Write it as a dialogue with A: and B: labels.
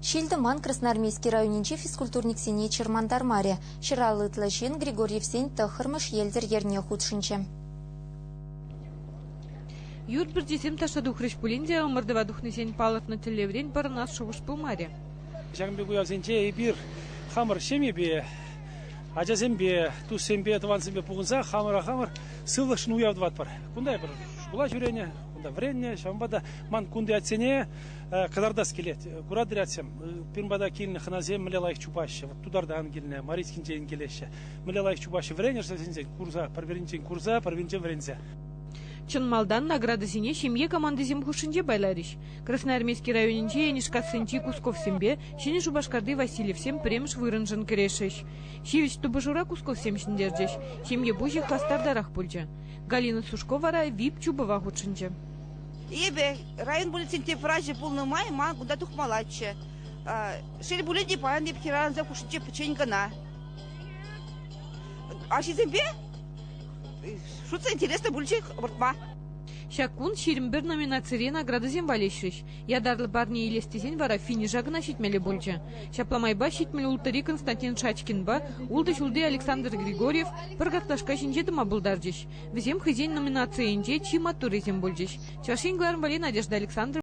A: Ҫил-тӑман Красноармейски районӗнчи физкультурниксене чӑрмантармарӗ. 150 ытла ҫын Григорьевсен тӑххӑрмӗш йӗлтӗр йӗрне хутшӑнчӗ.
B: Юр пӗрчисем таҫта тухрӗҫ пулин те ӑмӑртӑва тухнисен палӑртнӑ тӗллеврен пӑрӑнас шухӑш пулмарӗ.
C: Ҫакӑн пек уявсенче эпир хамӑр ҫемьепе, ачасемпе, туссемпе, тӑвансемпе пухӑнса хамӑра хамӑр сывлӑхшӑн уяв тӑватпӑр. Кунта эпир шкула ҫӳренӗ, кунта вӗреннӗ, ҫавӑнпа та ман кунти атьсене кӑтартас килет. Куратӑр атьсем, пирӗн пата килнӗ хӑнасем мӗнле лайӑх чупаҫҫӗ. Вот Тутартан килнӗ, Марийскинчен килеҫҫӗ. Мӗнле лайӑх чупаҫҫӗ. Вӗренӗр вӗсенчен курса, пӗр-пӗринчен курса, пӗр-пӗринчен вӗренсе.
B: Чӑн малтан наградӑсене ҫемье командисем хушшинче пайларӗҫ. Красноармейски районӗнчи Энӗшкассинчи Кусковсемпе Ҫӗнӗ Шупашкарти Васильевсем пӗрремӗш вырӑншӑн кӗрешрӗҫ. Ҫивӗч тупӑшура Кусковсем ҫӗнтерчӗҫ. Ҫемье пуҫӗ хастартарах пулчӗ. Галина Сушко вара ВИП-чупӑва хутшӑнчӗ.
D: Эпӗ район больницин тӗп врачӗ пулнӑ май ман кунта тухмаллаччӗ. Шел пулин те, паян эп хӗрарӑмсем хушшинче пӗччен кӑна. Ачисемпе шутсӑр интереслӗ пулчӗ ӑмӑртма.
B: Ҫак кун 21 номинацире наградӑсем валеҫрӗҫ. Ятарлӑ парне илес тесен вара финиша кӑна ҫитмелле пулчӗ. Ҫапла майпа 76-ри Константин Шачкинпа ултӑ ҫулти Александр Григорьев пӗр картлашка ҫинче тӑма пултарчӗҫ. Вӗсем хӑйсен номинацийӗнче чи маттуррисем пулчӗҫ. Чӑваш Ен кӑларӑм валли Надежда Александрова.